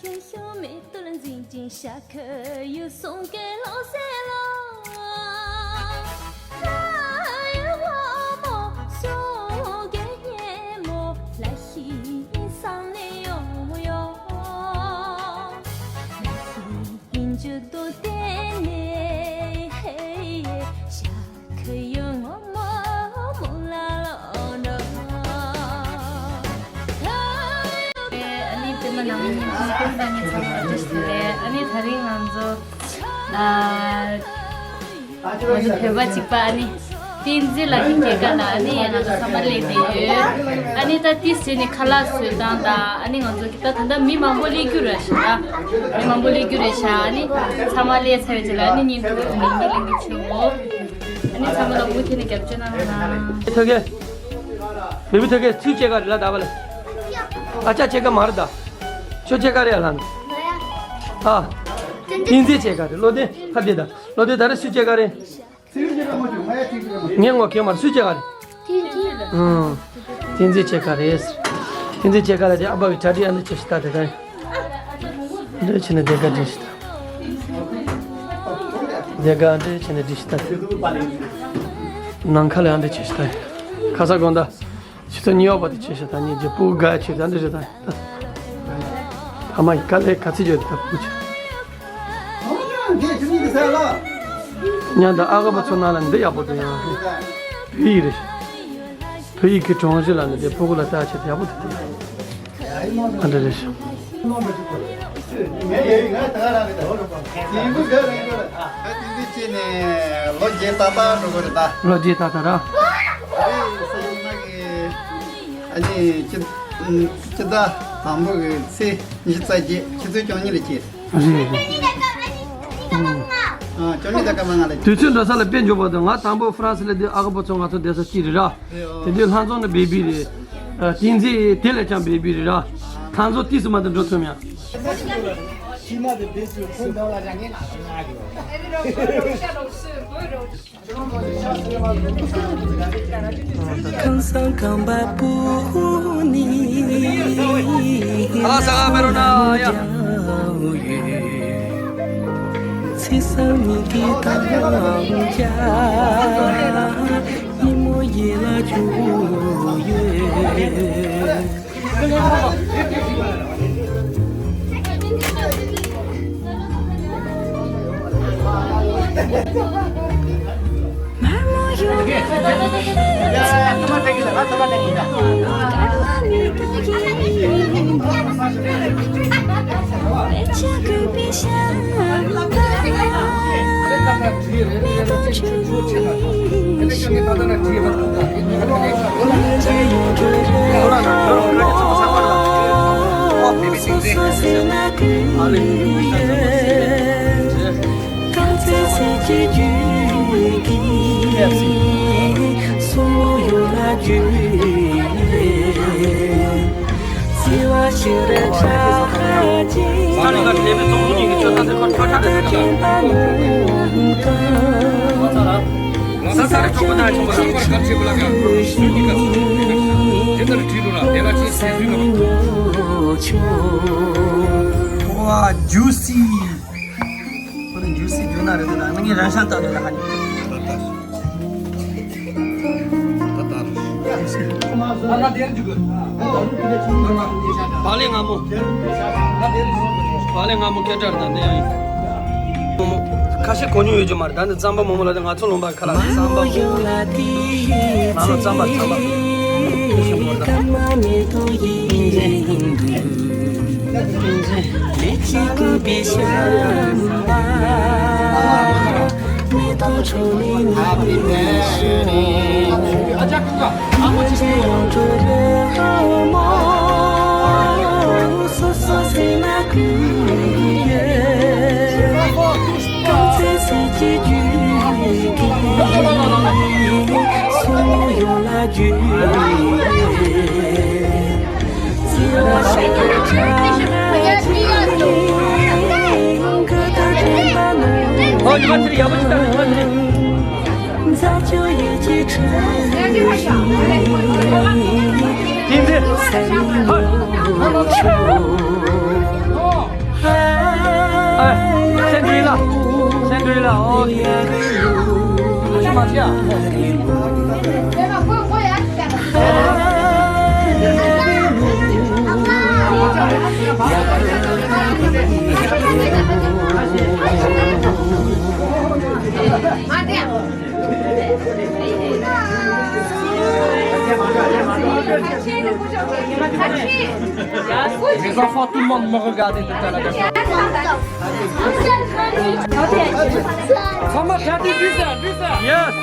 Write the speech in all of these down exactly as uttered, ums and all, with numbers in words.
ཁྱོད་ཤུགས་མེད་དུ་འཛིན་ཅིང་ཤ་ཁ་ཡུ་སོང་སྐད་ལོག་ཟེར་ལོ། ཁ་ཡུ་ལོ་མོ་སོང་སྐད་ཉེ་མོ་ལ་ཤི་ཡིན་བསམ་ནས་ཡོང་ཡོང་། ལ་ཤི་ཡིན་ཇུ་དོ་ཏེ་ནེ་ཧེ་ཡེ་ཤ། ཨ་ནི་པད་མ་ནང་མི་ཉིན་ཀུན་ཀུན་དང་ཉིན་ཚང་མ་བཀྲ་ཤིས་བདེ་ལེགས། ཨ་ནི་ད་རིང་ང་ཚོ་ཨ་ང་ཚོ་བོད་པ་གཅིག་པ་ཨ་ནི་བསྟན་འཛིན་ལགས་ཀྱི་སྐྱེས་སྐར་ལ་ཨ་ནི་ང་ཚོ་ཚང་མ་སླེབས་བསྡད་ཡོད། ཨ་ནི་ད་ཏིས་བྱས་ནས་ཁ་ལག་བཟོས་སྟངས་དང་ཨ་ནི་ང་ཚོ་གི་ད་ད་ལྟ་མི་མང་པོ་སླེབས་རྒྱུ་རེད་ཤག་མི་མང་པོ་སླེབས་རྒྱུ་རེད་ཤག་ཨ་ནི་ཚང་མ་སླེབས་ཚར་བའི་རྗེས་ལ་ཨ་ནི་ཉིན་ཀུན་ཉིན་ཀུན་གླེང་གི་ཆེ་བོ། ཨ་ནི་ཚང་མ་ལ་མུ་མཐུད་ནས་རྒྱབ་སྐྱོར་གནང་རོགས་གནང་། ཐོག་གེ། བེ་བི་ཐོག་གེ་སུའི་སྐྱེས་སྐར་རེད་ལ་ད་བ་ལ། ཨ་ཅག་སྐྱེས་སྐར་མ་རེད་ད། ཁྱོད་སྐྱེས་སྐར་རེད་ལ་ནི། ཨ། བསྟན་འཛིན་སྐྱེས་སྐར་རེད། བློ་ལྡན་ཕ་དེ་ད། བློ་ལྡན་ད་རེས་སུའི་སྐྱེས་སྐར་རེད། ངས་ངོ་ཁེ་མར་སུའི་སྐྱེས་སྐར་རེད། ཨང་། བསྟན་འཛིན་སྐྱེས་སྐར་རེད། བསྟན་འཛིན་སྐྱེས་སྐར་རེད་དེ་ཨ་ཕ་གི་གྲ་སྒྲིག་ཨ་འདྲ་བྱས་ཤི་ད་དེ་ག་ཡིན། འདྲ་བྱས་ནས་དེ་ག་འདྲ་ཞིག་ད། དེ་ག་འདྲ་བྱས་ནས་འདྲ་ཞིག་ད། ནང་ཁ་ལ་ཨ་འདྲ་བྱས་ཤི་ད། ཁ་ས་དགོང་ད། ཆུ་ཚོད་གཉིས་པ་དེ་བྱས་ཤི་ད་ཉིན་རྗེས་སྤུ་གུ་དགའ་ཆེ་ད་འདྲ་ཞིག་ད། ཨ་མ་ཡི་དཀའ་ལས་ག་ཚོད་ཡོད་ད་སྤུ་གུ་ཆེ། ཉ་ད་ཨ་ག་པ་ཚོ་ནང་ལ་འདི་ཡག་པོ་འདུག་ཡང་། བོད་ཡིག་རེད། བོད་ཡིག་གི་གྲོང་གཞི་ལ་ནི་དེ་ཕྲུ་གུ་ལ་ལྟ་ཆེད་དུ་ཡག་པོ་དེ་དེ་ཨ་འདྲ་རེད་ཤག་ལོ་བརྒྱད་ཏག་ཏག་འགྲོ་གི་རེད་ད། ལོ་བརྒྱད་ཏག་ཏག་ར། ཨ་ནི་སྤྱི་ཟླ་དང་པོ་གི་ཚེས་ཉི་ཤུ་རྩ་བརྒྱད་ཆུ་ཚོད་བཅུ་གཉིས་ལ་སྐྱེས། རེད་རེད། ཨ། བཅོ་ལྔ་དང་སྐར་མ་ལྔ་ལ། དུས་ཚོད་འགྲོ་ས་ལ་དཔེ་འཇོག་པ་དང་ང་དང་པོ་ཧྥ་རན་སི་ལ་དུས་ཨ་ག་པོ་ཚོ་ང་ཚོ་བསྡད་ས་གཅིག་རེད་ར། དེ་དུས་ལྷ་མཚོ་ནི་བེ་བི་རེད། ཨ། བསྟན་འཛིན་དེ་ལས་ཀྱང་བེ་བི་རེད་ར། ལྷ་མཚོ་ཏིས་མ་དུ་འགྲོ་ཐུབ་ཡ། ཁང་བཟང་ཁང་པ་སྤུ་ནི། ཨ་ས་ག་མེ་རོ་ན་ཡ། ཚེ་བཟང་མི་དགེ་དང་བྱ། ཉིན་མོ་ཡིད་ལ་འཇུག་ཡོད། ལོ་གསར་གྱི་ཆོག་པ་དང་ཆོག་པ་ལ་ཁར་ཆེ་པོ་ལ་ཡང་ཞུ་གི་ག་ཚོད་པོ་ལ་ཡང་ཞུ་གི་ག་ཚོད་དེ་ལྟར་བྲིས་འདུག་ལ་དེ་ལ་ཆེས་ཟེར་ཞུ་ལ། ཝ། ཇུ་སི། ཁོ་ནི་ཇུ་སི་ཇུ་ན་རེད་འདུག་ལ་ངས་རང་ཤ་བཏགས་འདུག་ལ་ཧ་ནི། ད་ལྟ། ད་ལྟ། བག་ལེབ་མངར་མོ། བག་ལེབ་མངར་མོ་སྐད་གྲགས་དང་ལྡན་ཡིན། མོ་མོ། ཁ་ཤས་གོ་མྱོང་ཡོད་ཀྱི་མ་རེད། ད་ནི་རྩམ་པ་མོ་མོ་ལ་དེ་ང་ཚོ་ལུང་པ་ཁ་ལག་རྩམ་པ་མོ་མོ། ང་ལ་རྩམ་པ་རྩམ་པ། ཨོ་ཉི་མ་ཚེ་རིང་ཡག་པོ་ཅིག་བཏང་འདུག་ཉི་མ་ཚེ་རིང་། བསྟན་འཛིན། ཧོ། Les enfants, tout le monde me regarde tout à l'heure. Maman, t'as dit, dis ça, dis ça. Yes.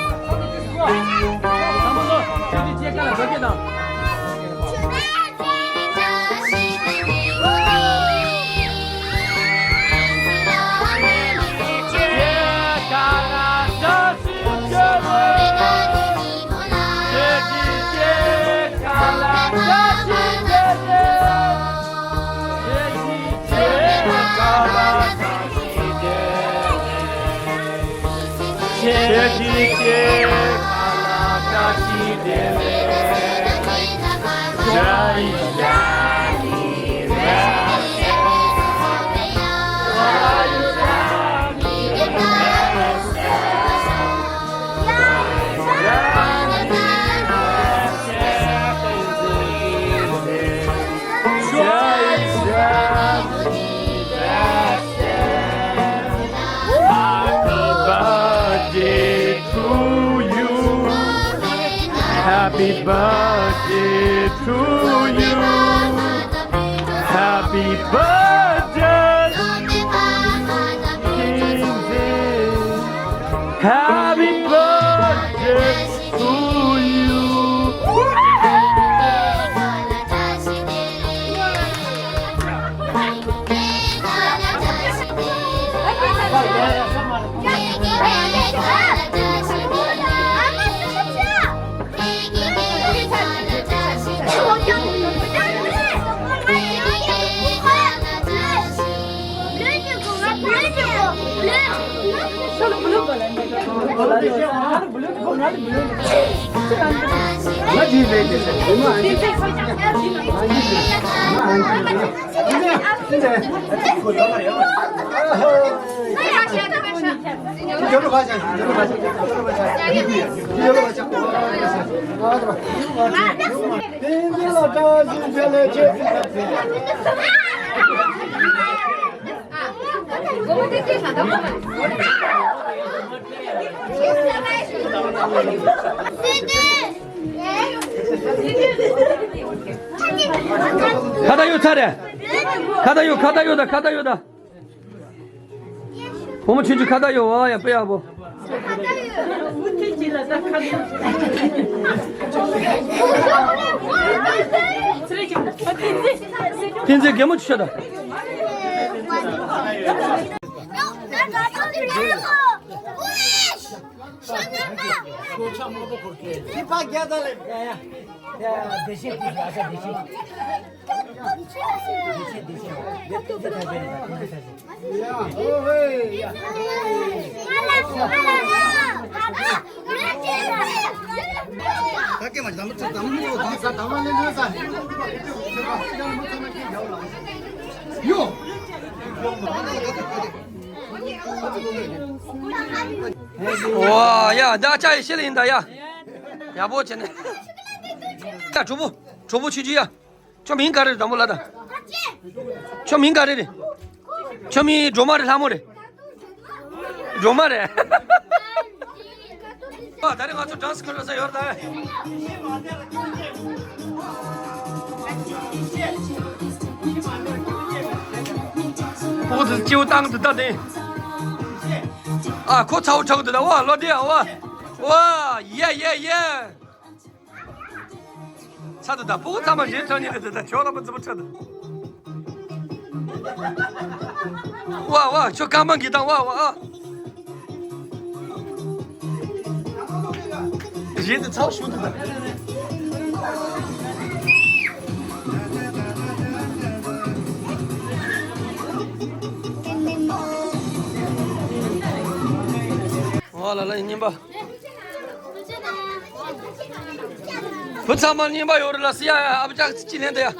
Maman, t'as dit, tiens, là, regarde là. Happy birthday to you. Happy birthday to you. Happy birthday. Happy birthday to you. ཁ་བཏགས་གཡོག་ཚར་རེད། ཁ་བཏགས་གཡོག་ཁ་བཏགས་གཡོག་དང་ཁ་བཏགས་གཡོག་དང་། བུ་མོ་ཆུང་ཆུང་ཁ་བཏགས་གཡོག་བ་ཡ་དཔེ་ཡག་པོ། ཕན་ཚུན་གད་མོ་ཆུ་ཤོད་དང་། ཝ་ཡ། ད་ཅ་ཡི་ཤེས་ལ་ཡིན་ད་ཡ། ཡག་པོ་བྱས་ནས། ཡ་གྲོགས་པོ། གྲོགས་པོ་ཆུང་ཆུང་ཡ། ཁྱོད་མིང་ག་རེ་རེད། དང་པོ་ལ་ད། ཁྱོད་མིང་ག་རེ་རེད། ཁྱོད་མིང་སྒྲོལ་མ་རེད། ལྷ་མོ་རེད། སྒྲོལ་མ་རེད། ཨ། ད་རེས་ང་ཚོ་ཌན་སི་འཁྲབ་ས་ཡོད་རེད་ད། ཨོ་དེ་སྐྱེ་བོ་བཏང་དེ་ད་དེ། ཨ་ཁོ་ཚ་བོ་ཁྲག་དེ་ད། ཝ་ལོ་དེ་ཨ་ཝ། ཝ་ཡེ་ཡེ་ཡེ། ཚ་དེ་ད་སྤུ་གུ་ཚང་མ་རྗེས་ཐོན་ནི་དེ་ད་ཁྱོད་ལ་མ་ཙི་པོ་ཁྲག་དེ། ཝ་ཝ་ཁྱོད་རྐང་པ་འགི་དང་། ཝ་ཝ་ཨ། རེད་དེ་ཚ་བོ་ཞུ་འདུག་ད། ཨོ་ལ་ལ་ཡིན་སྙིང་པ། བུ་ཚང་མ་སྙིང་པ་ཡོད་རེད་ལ་སི་ཡ། ཨ་ཅག་ཅི་ལེན་དེ་ཡ།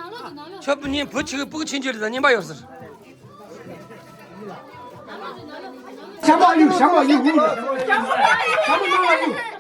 ཁྱོད་བུ་གཉིས་བུ་ཆུང་བུ་ཆུང་ཆུང་རེད་ད། སྙིང་པ་ཡོད་ཟེར། ཤམ་པ་གཡུག་ཤམ་པ་གཡུག་གཡུག་ཤམ་པ་ནང་ལ་གཡུག